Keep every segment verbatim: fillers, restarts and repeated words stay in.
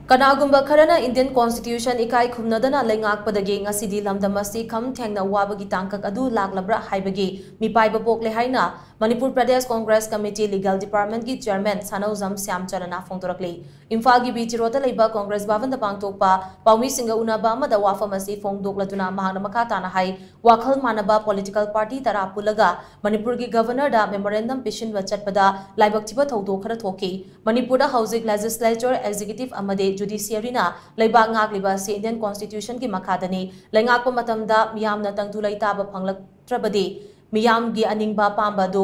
ꯀꯅꯥꯒꯨꯝꯕ ꯈꯔꯅ Indian Constitution ꯏꯀꯥꯏ ꯈꯨꯝꯅꯗꯅ ꯂꯩꯉꯥꯛꯄꯗꯒꯤ ꯉꯁꯤꯗꯤ ꯂꯝꯗꯝ ꯑꯁꯤ ꯈꯝ ꯊꯦꯡꯅ ꯋꯥꯕꯒꯤ ꯇꯥꯡꯀꯛ ꯑꯗꯨ ꯂꯥꯛꯂꯕ꯭ꯔꯥ ꯍꯥꯏꯕꯒꯤ ꯃꯤꯄꯥꯏꯕ ꯄꯣꯛꯂꯦ ꯍꯥꯏꯅ ꯃꯅꯤꯄꯨꯔ ꯄ꯭ꯔꯗꯦꯁ ꯀꯣꯡꯒ꯭ꯔꯦꯁ ꯀꯃꯤꯇꯤ ꯂꯤꯒꯦꯜ ꯗꯤꯄꯥꯔꯠꯃꯦꯟꯒꯤ ꯆꯤꯌꯔꯃꯦꯟ ꯁꯅꯧꯖꯝ ꯁ꯭ꯌꯥꯝꯆꯔꯅ ꯐꯣꯡꯗꯣꯔꯛꯂꯤ꯫ ꯏꯝꯐꯥꯜꯒꯤ ꯕꯤ ꯇꯤ ꯔꯣꯗꯇ ꯂꯩꯕ ꯀꯣꯡꯒ꯭ꯔꯦꯁ ꯚꯕꯟꯗ ꯄꯥꯡꯊꯣꯛꯄ ꯄꯥꯎꯃꯤꯁꯤꯡꯒ ꯎꯅꯕ ꯑꯃꯗ ꯋꯥꯐꯝ ꯑꯁꯤ ꯐꯣꯡꯗꯣꯛꯂꯗꯨꯅ ꯃꯍꯥꯛꯅ ꯃꯈꯥ ꯇꯥꯅ ꯍꯥꯏ, ꯋꯥꯈꯜ ꯃꯥꯟꯅꯕ ꯄꯣꯂꯤꯇꯤꯀꯦꯜ ꯄꯥꯔꯇꯤ ꯇꯔꯥ ꯄꯨꯜꯂꯒ ꯃꯅꯤꯄꯨꯔꯒꯤ ꯒꯚꯔꯅꯔꯗ ꯃꯦꯃꯣꯔꯦꯟꯗꯝ ꯄꯤꯁꯤꯟꯕ ꯆꯠꯄꯗ ꯂꯥꯏꯕꯛ ꯊꯤꯕ ꯊꯧꯗꯣꯛ ꯈꯔ ꯊꯣꯛꯈꯤ꯫ ꯃꯅꯤꯄꯨꯔꯗ ꯍꯧꯖꯤꯛ ꯂꯦꯖꯤꯁꯂꯦꯆꯔ, ꯑꯦꯛꯖꯤꯀ꯭ꯌꯨꯇꯤꯚ ꯑꯃꯗꯤ ꯖꯨꯗꯤꯁꯤꯌꯔꯤꯅ ꯂꯩꯕꯥꯛ ꯉꯥꯛꯂꯤꯕ ꯑꯁꯤ Indian Constitutionꯒꯤ ꯃꯈꯥꯗꯅꯤ꯫ ꯂꯩꯉꯥꯛꯄ ꯃꯇꯝꯗ ꯃꯤꯌꯥꯝꯅ ꯇꯪꯗꯨ ꯂꯩꯇꯥꯕ ꯐꯪꯂꯛꯇ꯭ꯔꯕꯗꯤ ꯃꯤꯌꯥꯝꯒꯤ ꯑꯅꯤꯡꯕ ꯑꯄꯥꯝꯕ ꯑꯗꯨ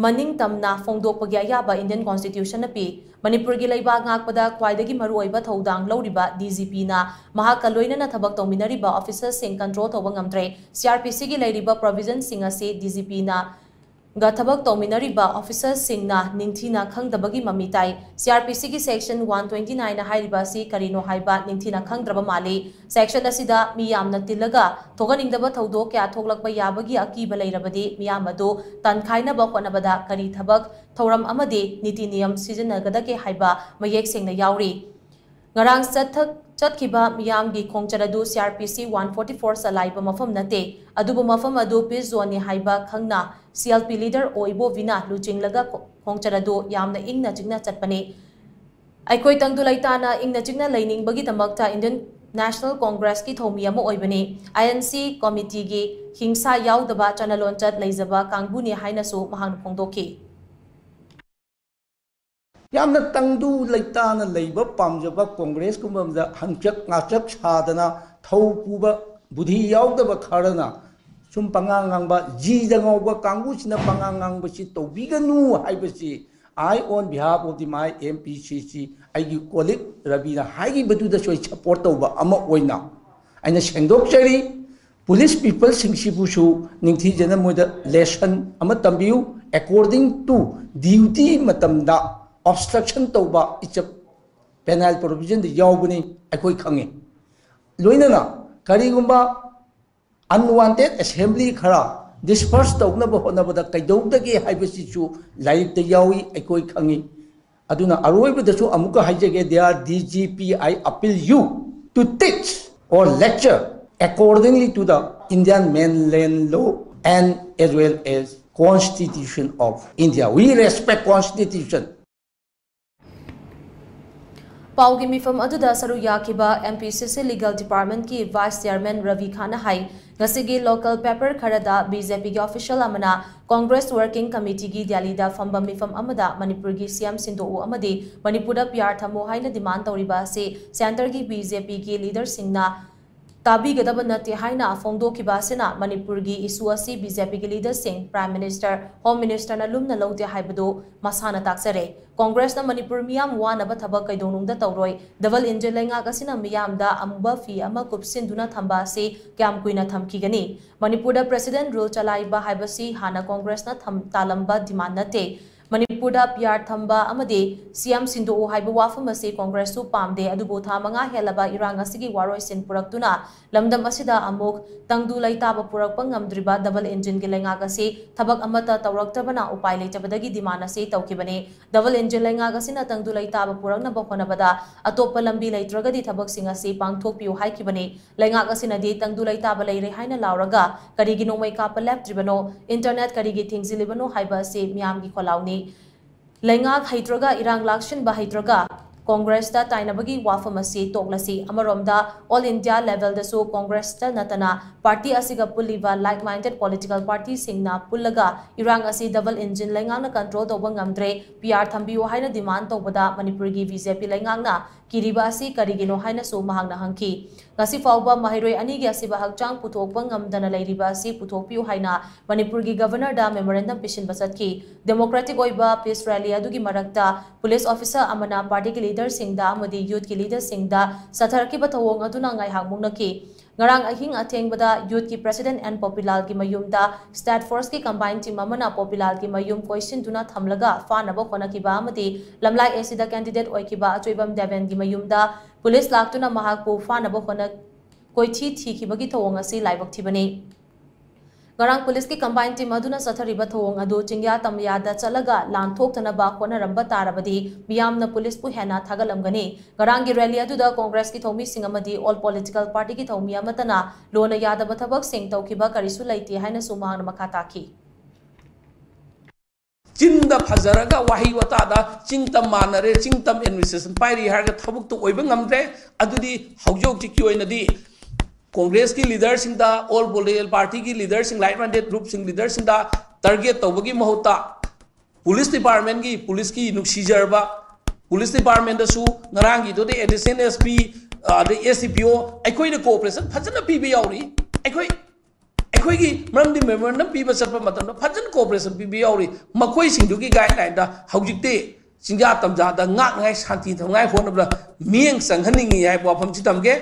ꯃꯅꯤꯡ ꯇꯝꯅ ꯐꯣꯡꯗꯣꯛꯄꯒꯤ ꯑꯌꯥꯕ Indian Constitutionꯅ ꯄꯤ꯫ ꯃꯅꯤꯄꯨꯔꯒꯤ ꯂꯩꯕꯥꯛ ꯉꯥꯛꯄꯗ ꯈ꯭ꯋꯥꯏꯗꯒꯤ ꯃꯔꯨꯑꯣꯏꯕ ꯊꯧꯗꯥꯡ ꯂꯧꯔꯤꯕ ꯗꯤ ꯖꯤ ꯄꯤꯅ ꯃꯍꯥꯛꯀ ꯂꯣꯏꯅꯅ ꯊꯕꯛ ꯇꯧꯃꯤꯟꯅꯔꯤꯕ ꯑꯣꯐꯤꯁꯔꯁꯤꯡ ꯀꯟꯇ꯭ꯔꯣꯜ ꯇꯧꯕ ꯉꯝꯗ꯭ꯔꯦ꯫ ꯁꯤ ꯑꯥꯔ ꯄꯤ ꯁꯤꯒꯤ ꯂꯩꯔꯤꯕ ꯄ꯭ꯔꯣꯚꯤꯖꯟꯁꯤꯡ ꯑꯁꯤ ꯗꯤ ꯖꯤ ꯄꯤꯅ ꯒ ꯊꯕꯛ ꯇꯧꯃꯤꯟꯅꯔꯤꯕ ꯑꯣꯐꯤꯁꯔꯁꯤꯡꯅ ꯅꯤꯡꯊꯤꯅ ꯈꯪꯗꯕꯒꯤ ꯃꯃꯤ ꯇꯥꯏ꯫ ꯁꯤ ꯑꯥꯔ ꯄꯤ ꯁꯤꯒꯤ ꯁꯦꯛꯁꯟ ꯋꯥꯟ ꯇ꯭ꯋꯦꯟꯇꯤ ꯅꯥꯏꯟ ꯍꯥꯏꯔꯤꯕ ꯑꯁꯤ ꯀꯔꯤꯅꯣ ꯍꯥꯏꯕ ꯅꯤꯡꯊꯤꯅ ꯈꯪꯗ꯭ꯔꯕ ꯃꯥꯜꯂꯤ꯫ ꯁꯦꯛꯁꯟ ꯑꯁꯤꯗ ꯃꯤ ꯌꯥꯝꯅ ꯇꯤꯜꯂꯒ ꯊꯣꯛꯍꯟꯅꯤꯡꯗꯕ ꯊꯧꯗꯣꯛ ꯀꯌꯥ ꯊꯣꯛꯂꯛꯄ ꯌꯥꯕꯒꯤ ꯑꯀꯤꯕ ꯂꯩꯔꯕꯗꯤ ꯃꯤꯌꯥꯝ ꯑꯗꯨ ꯇꯟꯈꯥꯏꯅꯕ ꯍꯣꯠꯅꯕꯗ ꯀꯔꯤ ꯊꯕꯛ ꯊꯧꯔꯝ ꯑꯃꯗꯤ ꯅꯤꯇꯤ ꯅꯤꯌꯝ ꯁꯤꯖꯤꯟꯅꯒꯗꯒꯦ ꯍꯥꯏꯕ ꯃꯌꯦꯛ ꯁꯦꯡꯅ ꯌꯥꯎꯔꯤ꯫ ꯉꯔꯥꯡ ꯆꯠꯊ-, ꯆꯠꯈꯤꯕ ꯃꯤꯌꯥꯝꯒꯤ ꯈꯣꯡꯆꯠ ꯑꯗꯨ ꯁꯤ ꯑꯥꯔ ꯄꯤ ꯁꯤ ꯋꯥꯟ ꯐꯣꯔꯇꯤ ꯐꯣꯔ ꯆꯂꯥꯏꯕ ꯃꯐꯝ ꯅꯠꯇꯦ, ꯑꯗꯨꯕꯨ ꯃꯐꯝ ꯑꯗꯨ ꯄꯤꯁ ꯖꯣꯟꯅꯤ ꯍꯥꯏꯕ ꯈꯪꯅ ꯁꯤ ꯑꯦꯜ ꯄꯤ ꯂꯤꯗꯔ ꯑꯣ ꯏꯕꯣꯕꯤꯅ ꯂꯨꯆꯤꯡꯂꯒ ꯈꯣ-, ꯈꯣꯡꯆꯠ ꯑꯗꯨ ꯌꯥꯝꯅ ꯏꯪꯅ ꯆꯤꯛꯅ ꯆꯠꯄꯅꯤ꯫ ꯑꯩꯈꯣꯏ ꯇꯪꯗꯨ ꯂꯩꯇꯥꯅ ꯏꯪꯅ ꯆꯤꯛꯅ ꯂꯩꯅꯤꯡꯕꯒꯤꯗꯃꯛꯇ Indian National Congressꯀꯤ ꯊꯧꯃꯤ ꯑꯃ ꯑꯣꯏꯕꯅꯤ꯫ ꯑꯥꯏ ꯑꯦꯟ ꯁꯤ ꯀꯣꯃꯤꯇꯤꯒꯤ ꯍꯤꯡꯁꯥ ꯌꯥꯎꯗꯕ ꯆꯠꯅ ꯂꯣꯟꯆꯠ ꯂꯩꯖꯕ ꯀꯥꯡꯕꯨꯅꯤ ꯍꯥꯏꯅꯁꯨ ꯃꯍꯥꯛꯅ ꯐꯣꯡꯗꯣꯛꯈꯤ꯫ ꯌꯥꯝꯅ ꯇꯪꯗꯨ ꯂꯩꯇꯥꯅ ꯂꯩꯕ ꯄꯥꯝꯖꯕ ꯀꯣꯡꯒ꯭ꯔꯦꯁꯀꯨꯝꯕ ꯑꯃꯗ ꯍꯪꯆꯛ ꯉꯥꯆꯛ ꯁꯥꯗꯅ ꯊꯧ ꯄꯨꯕ ꯕꯨꯙꯤ ꯌꯥꯎꯗꯕ ꯈꯔꯅ ꯁꯨꯝ ꯄꯉꯥꯡ ꯉꯥꯡꯕ, ꯖꯤꯗ ꯉꯥꯎꯕ ꯀꯥꯡꯕꯨꯁꯤꯅ ꯄꯉꯥꯡ ꯉꯥꯡꯕꯁꯤ ꯇꯧꯕꯤꯒꯅꯨ ꯍꯥꯏꯕꯁꯤ I on behalf of the my M P C C ꯑꯩꯒꯤ ꯀꯣꯂꯤꯛ ꯔꯕꯤꯅ ꯍꯥꯏꯈꯤꯕꯗꯨꯗꯁꯨ ꯑꯩ ꯁꯄꯣꯔꯠ ꯇꯧꯕ ꯑꯃ ꯑꯣꯏꯅ ꯑꯩꯅ ꯁꯦꯡꯗꯣꯛꯆꯔꯤ꯫ ꯄꯨꯂꯤꯁ ꯄꯤꯄꯜꯁꯤꯡꯁꯤꯕꯨꯁꯨ ꯅꯤꯡꯊꯤꯖꯅ ꯃꯣꯏꯗ ꯂꯦꯁꯟ ꯑꯃ ꯇꯝꯕꯤꯌꯨ꯫ According to duty ꯃꯇꯝꯗ ꯑꯣꯕꯁꯇ꯭ꯔꯛꯁꯟ ꯇꯧꯕ ꯏꯆꯞ ꯄꯦꯅꯥꯏꯜ ꯄ꯭ꯔꯣꯚꯤꯖꯟꯗ ꯌꯥꯎꯕꯅꯤ, ꯑꯩꯈꯣꯏ ꯈꯪꯉꯤ꯫ ꯂꯣꯏꯅꯅ ꯀꯔꯤꯒꯨꯝꯕ ꯑꯟꯋꯥꯟꯇꯦꯗ ꯑꯦꯁꯦꯝꯕ꯭ꯂꯤ ꯈꯔ ꯗꯤꯁꯄꯔꯁ ꯇꯧꯅꯕ ꯍꯣꯠꯅꯕꯗ ꯀꯩꯗꯧꯗꯒꯦ ꯍꯥꯏꯕꯁꯤꯁꯨ ꯂꯥꯏꯔꯤꯛꯇ ꯌꯥꯎꯏ, ꯑꯩꯈꯣꯏ ꯈꯪꯉꯤ꯫ ꯑꯗꯨꯅ ꯑꯔꯣꯏꯕꯗꯁꯨ ꯑꯃꯨꯛꯀ ꯍꯥꯏꯖꯒꯦ, dear D G P, I appeal you to teach or lecture accordingly to the Indian mainland law and as well as Constitution of India. We respect Constitution. ꯄꯥꯎꯒꯤ ꯃꯤꯐꯝ ꯑꯗꯨꯗ ꯁꯔꯨꯛ ꯌꯥꯈꯤꯕ M P C C Legal Department ꯀꯤ Vice Chairman Ravi ꯈꯥꯟꯅ ꯍꯥꯏ, ꯉꯁꯤꯒꯤ local paper ꯈꯔꯗ B J P ꯒꯤ official ꯑꯃꯅ Congress Working Committee ꯒꯤ ꯗꯦꯜꯂꯤꯗ ꯐꯝꯕ ꯃꯤꯐꯝ ꯑꯃꯗ ꯃꯅꯤꯄꯨꯔꯒꯤ C M ꯁꯤꯟꯗꯣꯛꯎ ꯑꯃꯗꯤ ꯃꯅꯤꯄꯨꯔꯗ P R ꯊꯝꯃꯨ ꯍꯥꯏꯅ demand ꯇꯧꯔꯤꯕ ꯑꯁꯤ centre ꯒꯤ B J P ꯒꯤ leader ꯁꯤꯡꯅ ꯇꯥꯕꯤꯒꯗꯕ ꯅꯠꯇꯦ ꯍꯥꯏꯅ ꯐꯣꯡꯗꯣꯛꯈꯤꯕ ꯑꯁꯤꯅ ꯃꯅꯤꯄꯨꯔꯒꯤ issue ꯑꯁꯤ B J P ꯒꯤ leader ꯁꯤꯡ, Prime Minister, Home Minister ꯅ ꯂꯨꯝꯅ ꯂꯧꯗꯦ ꯍꯥꯏꯕꯗꯨ ꯃꯁꯥꯅ ꯇꯥꯛꯆꯔꯦ꯫ Congress ꯅ ꯃꯅꯤꯄꯨꯔ ꯃꯤꯌꯥꯝ ꯋꯥꯅꯕ ꯊꯕꯛ ꯀꯩꯗꯧꯅꯨꯡꯗ ꯇꯧꯔꯣꯏ꯫ Double engine ꯂꯩꯉꯥꯛ ꯑꯁꯤꯅ ꯃꯤꯌꯥꯝꯗ ꯑꯃꯨꯕ ꯐꯤ ꯑꯃ ꯀꯨꯞꯁꯤꯟꯗꯨꯅ ꯊꯝꯕ ꯑꯁꯤ ꯀꯌꯥꯝ ꯀꯨꯏꯅ ꯊꯝꯈꯤꯒꯅꯤ? ꯃꯅꯤꯄꯨꯔꯗ President Rule ꯆꯂꯥꯏꯕ ꯍꯥꯏꯕꯁꯤ ꯍꯥꯟꯅ Congress ꯅ ꯊꯝ-, ꯇꯥꯂꯝꯕ demand ꯅꯠꯇꯦ꯫ ꯃꯅꯤꯄꯨꯔꯗ P R ꯊꯝꯕ ꯑꯃꯗꯤ C M ꯁꯤꯟꯗꯣꯛꯎ ꯍꯥꯏꯕ ꯋꯥꯐꯝ ꯑꯁꯤ Congress ꯁꯨ ꯄꯥꯝꯗꯦ, ꯑꯗꯨꯕꯨ ꯊꯥ ꯃꯉꯥ ꯍꯦꯜꯂꯕ ꯏꯔꯥꯡ ꯑꯁꯤꯒꯤ ꯋꯥꯔꯣꯏꯁꯤꯟ ꯄꯨꯔꯛꯇꯨꯅ ꯂꯝꯗꯝ ꯑꯁꯤꯗ ꯑꯃꯨꯛ ꯇꯪꯗꯨ ꯂꯩꯇꯥꯕ ꯄꯨꯔꯛꯄ ꯉꯝꯗ꯭ꯔꯤꯕ double engine ꯒꯤ ꯂꯩꯉꯥꯛ ꯑꯁꯤ ꯊꯕꯛ ꯑꯃꯠꯇ ꯇꯧꯔꯛꯇꯕꯅ ꯎꯄꯥꯏ ꯂꯩꯇꯕꯗꯒꯤ demand ꯑꯁꯤ ꯇꯧꯈꯤꯕꯅꯤ꯫ Double engine ꯂꯩꯉꯥꯛ ꯑꯁꯤꯅ ꯇꯪꯗꯨ ꯂꯩꯇꯥꯕ ꯄꯨꯔꯛꯅꯕ ꯍꯣꯠꯅꯕꯗ ꯑꯇꯣꯞꯄ ꯂꯝꯕꯤ ꯂꯩꯇ꯭ꯔꯒꯗꯤ ꯊꯕꯛꯁꯤꯡ ꯑꯁꯤ ꯄꯥꯡꯊꯣꯛꯄꯤꯌꯨ ꯍꯥꯏꯈꯤꯕꯅꯤ꯫ ꯂꯩꯉꯥꯛ ꯑꯁꯤꯅꯗꯤ ꯇꯪꯗꯨ ꯂꯩꯇꯥꯕ ꯂꯩꯔꯦ ꯍꯥꯏꯅ ꯂꯥꯎꯔꯒ ꯀꯔꯤꯒꯤ ꯅꯣꯡꯃꯩ ꯀꯥꯞꯄ ꯂꯦꯞꯇ꯭ꯔꯤꯕꯅꯣ, internet ꯀꯔꯤꯒꯤ ꯊꯤꯡꯖꯤꯜꯂꯤꯕꯅꯣ ꯍꯥꯏꯕ ꯑꯁꯤ ꯃꯤꯌꯥꯝꯒꯤ ꯈꯣꯜꯂꯥꯎꯅꯤ꯫ ꯂꯩꯉꯥꯛ ꯍꯩꯇ꯭ꯔꯒ, ꯏꯔꯥꯡ ꯂꯥꯛꯁꯤꯟꯕ ꯍꯩꯇ꯭ꯔꯒ Congress ꯇ ꯇꯥꯏꯅꯕꯒꯤ ꯋꯥꯐꯝ ꯑꯁꯤ ꯇꯣꯛꯂꯁꯤ꯫ ꯑꯃꯔꯣꯝꯗ all India level ꯗꯁꯨ Congress ꯇ ꯅꯠꯇꯅ party ꯑꯁꯤꯒ ꯄꯨꯜꯂꯤꯕ like minded political party ꯁꯤꯡꯅ ꯄꯨꯜꯂꯒ ꯏꯔꯥꯡ ꯑꯁꯤ double engine ꯂꯩꯉꯥꯛꯅ control ꯇꯧꯕ ꯉꯝꯗ꯭ꯔꯦ, P R ꯊꯝꯕꯤꯌꯨ ꯍꯥꯏꯅ demand ꯇꯧꯕꯗ ꯃꯅꯤꯄꯨꯔꯒꯤ B J P ꯂꯩꯉꯥꯛꯅ ꯀꯤꯔꯤꯕ ꯑꯁꯤ ꯀꯔꯤꯒꯤꯅꯣ ꯍꯥꯏꯅꯁꯨ ꯃꯍꯥꯛꯅ ꯍꯪꯈꯤ꯫ ꯉꯁꯤ ꯐꯥꯎꯕ ꯃꯍꯩꯔꯣꯏ ꯑꯅꯤꯒꯤ ꯑꯁꯤꯕ ꯍꯛꯆꯥꯡ ꯄꯨꯊꯣꯛꯄ ꯉꯝꯗꯅ ꯂꯩꯔꯤꯕ ꯑꯁꯤ ꯄꯨꯊꯣꯛꯄꯤꯌꯨ ꯍꯥꯏꯅ ꯃꯅꯤꯄꯨꯔꯒꯤ Governor ꯗ memorandum ꯄꯤꯁꯤꯟꯕ ꯆꯠꯈꯤ꯫ Democratic ꯑꯣꯏꯕ peace rally ꯑꯗꯨꯒꯤ ꯃꯔꯛꯇ police officer ꯑꯃꯅ party ꯒꯤ leader ꯁꯤꯡꯗ ꯑꯃꯗꯤ youth ꯀꯤ leader ꯁꯤꯡꯗ ꯆꯠꯊꯔꯛꯈꯤꯕ ꯊꯧꯑꯣꯡ ꯑꯗꯨꯅ ꯉꯥꯏꯍꯥꯛ ꯃꯨꯛꯅꯈꯤ꯫ ꯉꯔꯥꯡ ꯑꯍꯤꯡ ꯑꯊꯦꯡꯕꯗ youth ꯀꯤ president ꯑꯦꯟ ꯄꯣꯄꯤꯂꯥꯜꯒꯤ ꯃꯌꯨꯝꯗ state force ꯀꯤ combined team ꯑꯃꯅ ꯄꯣꯄꯤꯂꯥꯜꯒꯤ ꯃꯌꯨꯝ ꯀꯣꯏꯁꯤꯟꯗꯨꯅ ꯊꯝꯂꯒ ꯐꯥꯅꯕ ꯍꯣꯠꯅꯈꯤꯕ ꯑꯃꯗꯤ ꯂꯝꯂꯥꯏ A C ꯗ candidate ꯑꯣꯏꯈꯤꯕ ꯑꯆꯣꯏꯕꯝ ꯗꯦꯕꯦꯟꯒꯤ ꯃꯌꯨꯝꯗ police ꯂꯥꯛꯇꯨꯅ ꯃꯍꯥꯛꯄꯨ ꯐꯥꯅꯕ ꯍꯣꯠꯅ-, ꯀꯣꯏꯊꯤ ꯊꯤꯈꯤꯕꯒꯤ ꯊꯧꯑꯣꯡ ꯑꯁꯤ ꯂꯥꯏꯕꯛ ꯊꯤꯕꯅꯤ꯫ ꯉꯔꯥꯡ ꯄꯨꯂꯤꯁꯀꯤ ꯀꯝꯕꯥꯏꯟ ꯇꯤꯝ ꯑꯗꯨꯅ ꯆꯠꯊꯔꯤꯕ ꯊꯧꯑꯣꯡ ꯑꯗꯨ ꯆꯤꯡꯌꯥ ꯇꯝꯌꯥꯗ ꯆꯠꯂꯒ ꯂꯥꯟꯊꯣꯛꯇꯅꯕ ꯍꯣꯠꯅꯔꯝꯕ ꯇꯥꯔꯕꯗꯤ ꯃꯤꯌꯥꯝꯅ ꯄꯨꯂꯤꯁꯄꯨ ꯍꯦꯟꯅ ꯊꯥꯒꯠꯂꯝꯒꯅꯤ꯫ ꯉꯔꯥꯡꯒꯤ ꯔꯦꯂꯤ ꯑꯗꯨꯗ ꯀꯣꯡꯒ꯭ꯔꯦꯁꯀꯤ ꯊꯧꯃꯤꯁꯤꯡ ꯑꯃꯗꯤ ꯑꯣꯜ ꯄꯣꯂꯤꯇꯤꯀꯦꯜ ꯄꯥꯔꯇꯤꯒꯤ ꯊꯧꯃꯤ ꯑꯃꯠꯇꯅ ꯂꯣꯟꯅ ꯌꯥꯗꯕ ꯊꯕꯛꯁꯤꯡ ꯇꯧꯈꯤꯕ ꯀꯔꯤꯁꯨ ꯂꯩꯇꯦ ꯍꯥꯏꯅꯁꯨ ꯃꯍꯥꯛꯅ ꯃꯈꯥ ꯇꯥꯈꯤ꯫ ꯆꯤꯟꯗ ꯐꯖꯔꯒ ꯋꯥꯍꯩ ꯋꯥꯇꯥꯗ ꯆꯤꯡ ꯇꯝ ꯃꯥꯟꯅꯔꯦ, ꯆꯤꯡ ꯇꯝ ꯑꯦꯗꯃꯤꯅꯤꯁꯇ꯭ꯔꯦꯁꯟ ꯄꯥꯏꯔꯤ ꯍꯥꯏꯔꯒ ꯊꯕꯛꯇꯣ ꯑꯣꯏꯕ ꯉꯝꯗ꯭ꯔꯦ꯫ ꯑꯗꯨꯗꯤ ꯍꯧꯖꯤꯛ ꯍꯧꯖꯤꯛꯀꯤ ꯑꯣꯏꯅꯗꯤ ꯀꯣꯡꯒ꯭ꯔꯦꯁꯀꯤ ꯂꯤꯗꯔꯁꯤꯡꯗ, ꯑꯣꯜ ꯄꯣꯂꯤꯇꯤꯀꯦꯜ ꯄꯥꯔꯇꯤꯒꯤ ꯂꯤꯗꯔꯁꯤꯡ, ꯂꯥꯏꯛ ꯃꯥꯏꯟꯗꯦꯗ ꯒ꯭ꯔꯨꯞꯁꯤꯡ, ꯂꯤꯗꯔꯁꯤꯡꯗ ꯇꯥꯔꯒꯦꯠ ꯇꯧꯕꯒꯤ ꯃꯍꯨꯠꯇ ꯄꯨꯂꯤꯁ ꯗꯤꯄꯥꯔꯠꯃꯦꯟꯒꯤ, ꯄꯨꯂꯤꯁꯀꯤ ꯅꯨꯡꯁꯤꯖꯔꯕ ꯄꯨꯂꯤꯁ ꯗꯤꯄꯥꯔꯠꯃꯦꯟꯗꯁꯨ ꯉꯔꯥꯡꯒꯤꯗꯨꯗꯤ ꯑꯦꯗꯤꯁꯅꯦꯜ ꯑꯦꯁ ꯄꯤ, ꯑꯗꯩ ꯑꯦꯁ ꯗꯤ ꯄꯤ ꯑꯣ, ꯑꯩꯈꯣꯏꯅ ꯀꯣꯑꯣꯄꯔꯦꯁꯟ ꯐꯖꯅ ꯄꯤꯕ ꯌꯥꯎꯔꯤ꯫ ꯑꯩꯈꯣꯏ ꯑꯩꯈꯣꯏꯒꯤ ꯃꯔꯝꯗꯤ ꯃꯦꯃꯣꯔꯦꯟꯗꯝ ꯄꯤꯕ ꯆꯠꯄ ꯃꯇꯝꯗ ꯐꯖꯅ ꯀꯣꯑꯣꯄꯔꯦꯁꯟ ꯄꯤꯕ ꯌꯥꯎꯔꯤ꯫ ꯃꯈꯣꯏꯁꯤꯡꯗꯨꯒꯤ ꯒꯥꯏꯗꯂꯥꯏꯟꯗ ꯍꯧꯖꯤꯛꯇꯤ ꯆꯤꯡꯖꯥ ꯇꯝꯖꯥꯗ ꯉꯥꯛꯅꯉꯥꯏ, ꯁꯥꯟꯇꯤ ꯊꯝꯅꯉꯥꯏ ꯍꯣꯠꯅꯕꯗ ꯃꯤꯠꯌꯦꯡ ꯆꯪꯍꯟꯅꯤꯡꯏ ꯍꯥꯏꯕ ꯋꯥꯐꯝꯁꯤ ꯊꯝꯒꯦ꯫